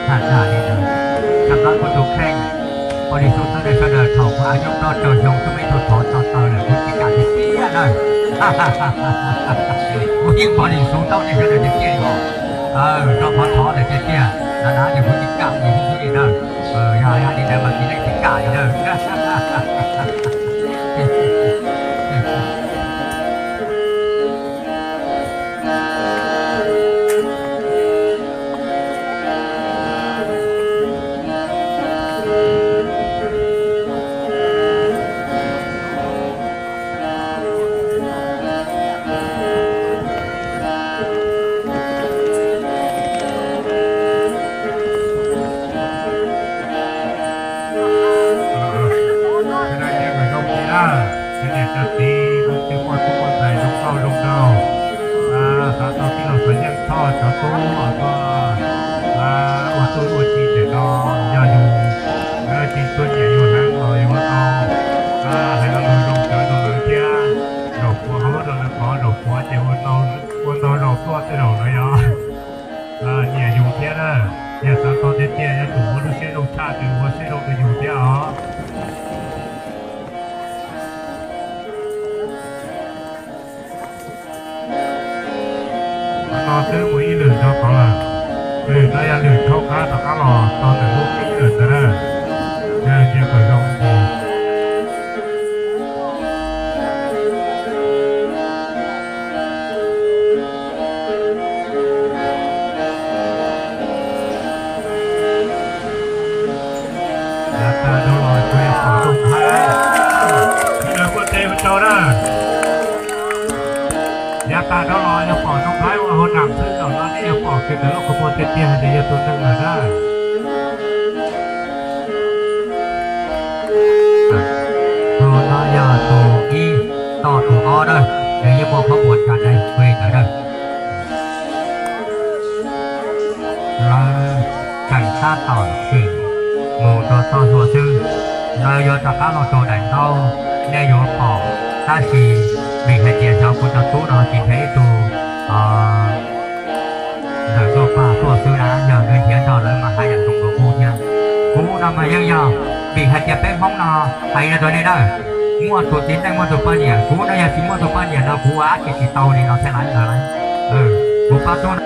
Tag nrho li ntawd, rov qab kuv tus kheej, poj niam xub txhawb rau sawv daws thaum kuv av nyob plaub rau xyoo xwb muaj ib tug thov txog taw lawm kuv tsis kam tiag tiag na. Kuv yeej poj niam xub tau nej sawv daws tiag tiag li os. Rau qhov thov lawm tiag tiag, na na ces kuv tsis kam li xwb li na. Yog li ntawd mas tsis leej tsis kam li na. Cov niam cov txiv, leej twg muaj tub muaj ntxhais zoo nkauj zoo nraug, xav tau tij laug Xov Yeej Thoj cov tub uas tuaj ua tub ua ki ntawm no, yog yus, yus tsis tuaj nyiam yus heev los yus ua tau hais lo lus zoo tsawv rau lawv thiab, zaum puav hauv rau lawv qhov, zaum puav ces ua ntau zaus tuaj tej zaum lawv yog nyiam yus thiab na. Yog xav tau tiag tiag yuav tsum ua lub siab zoo tshaj ces ua siab zoo rau yus thiab os. Qhov no twb mus ib lwm rau tod lawm, lwm no yog lwm thaub qab rov qab los tau ntawm lub ib lwm ntawd na. Yog ntsia kom zoo ntsis. Yav tas dhau los tsuas yog pom Looj Nplhaib, sawv daws muaj tes ua tsaug na. Yav tas dhau los yog pom Looj Nplhaib ua hauj nam xwb, zaum no nej yuav pom kiag ntawm lub qhov muag tiag tiag hais tias yog tus neeg lawm na. Tus no yog tus ib, tos tus ob na, nws yeej muaj qhov muag tsa dais pes ntawd na. Lawv tseem tab tom tsim mus rau txoj hlua xwb, lawv yuav rov qab los rau daim ntaub, nej yuav pom, tab sis vim hais tias xyov kuv cov tub no tsis nrhiav ib tug ntawm Nkauj Paj tuaj xwb na, yog nws nrhiav nrog lawv mas haj yam zoo dua kuv thiab. Kuv no mas yeej yog, vim hais tias peb Hmoob no hais rau nej na, muaj tus txiv neej muaj tus poj niam, kuv no yog tsis muaj tus poj niam no kuv ua dab tsi tsis tau li no thiab lawm ntawd. Kuv pab tub